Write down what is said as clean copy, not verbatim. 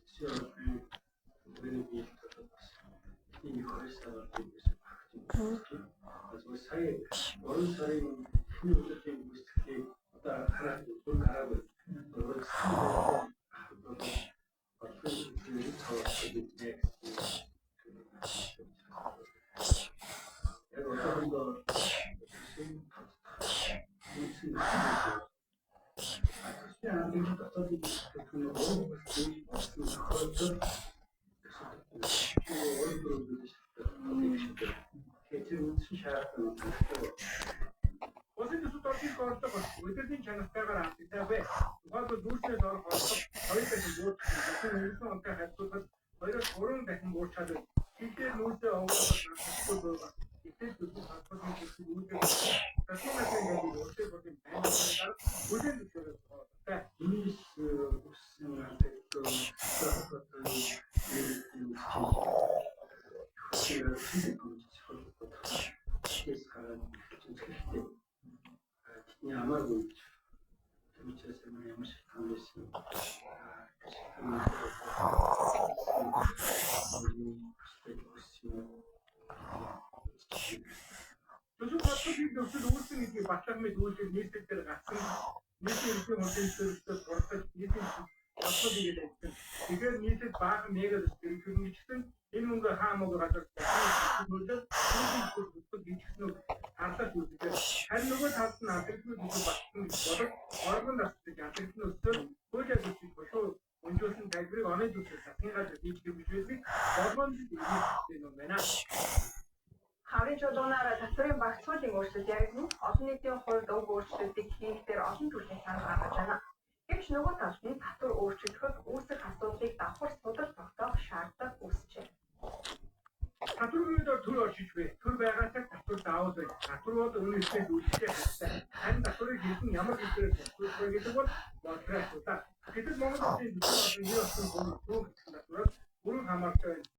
Засгийн орны бүрийн биелэлт бол бас эхний 2 сар бол ерөөсөө багт юм байна. Зүгээр сая 3 сарын эхний өдрийн гүйцэтгэлийг одоо хараад бүр гараагүй. Засгийн бол бодлогын хөдөлгөөний цаваа гэдэг яг одоохондоо үндсэн төслийн хаалгыг дотоодын бүтээгдэхүүний 3% дээш болсон тохиолдолд тэгэхээр тэр үндсэн шаардлага хангалттай. Улсын төсөвт орж ирэх орлого улирлын чанартайгаар хангалттай. Тухайлбал нүүрснээс орох орлого 2 дахин буурч, зөвхөн өнгөрсөн онтой харьцуулахад 2-3 дахин буурчаад байна. Хийдээр нүүрсээ овоолох хангалттай байгаа. Гэтэл төсөв хангалттай төсөв үүсгэх засгийн газрын байдлыг улсын хурлын байнгын дарга бүлээн зөвшөөрөх ёстой. Энэс үссэн алдагдал хэрэгтэй. Тэдний хамааргүй гэж. Тэр учраас ямар шалтгаан байсан. Төсөв бодлогын нөхцөл үүсгэн гэдгийг батлах мэт үйлдэл нийслэл дээр гарсан нийтийн ерөнхий хурлын төлөвлөлтөд сурталж нийтийн бодлого хийгээд ажилласан. Тэгэхээр нийслэл баахан мега төсөл ерөнхийлөгчсөн энэ мөнгө хаа хамаагүй газар нөлөө нийтийн төсөл хийчихсэн үү харлаж үзлээ. Харин нөгөө талд нь алдагдсан төсөв батсан гэж бодож оргон дасдаг алдагдсан өсөөр хуулиар төсвийг бушуу өнжүүлсэн тайлбарыг оны зүйлсээр засгийн газар хийж гэж байсан болгоомжид иргэн юм байна. Хаврын чуулганаар татварын багцуулын өөрчлөлт яригдана. Олон нийтийн хувьд уг өөрчлөлтийг хийхдээ олон төрлийн санал гаргаж байна. Гэвч нөгөө талд нь татвар өөрчлөхөд үүсэх асуудлыг давхар судал тогтоох шаардлага үүсжээ. Татвар буюу төр оршиж буй. Төр байгаа цаг татвар заавал байж. Татвар бол үнэ эрхтэй үйлчлэх хэрэгтэй. Харин татварыг хэдэн ямар хэлбэрээр зарцуулах вэ гэдэг бол бодлогын асуудал. Гэтэл Монгол улсын төсвийн олон 90 орчим төгрөг татвараас бүрэн хамаартай байна.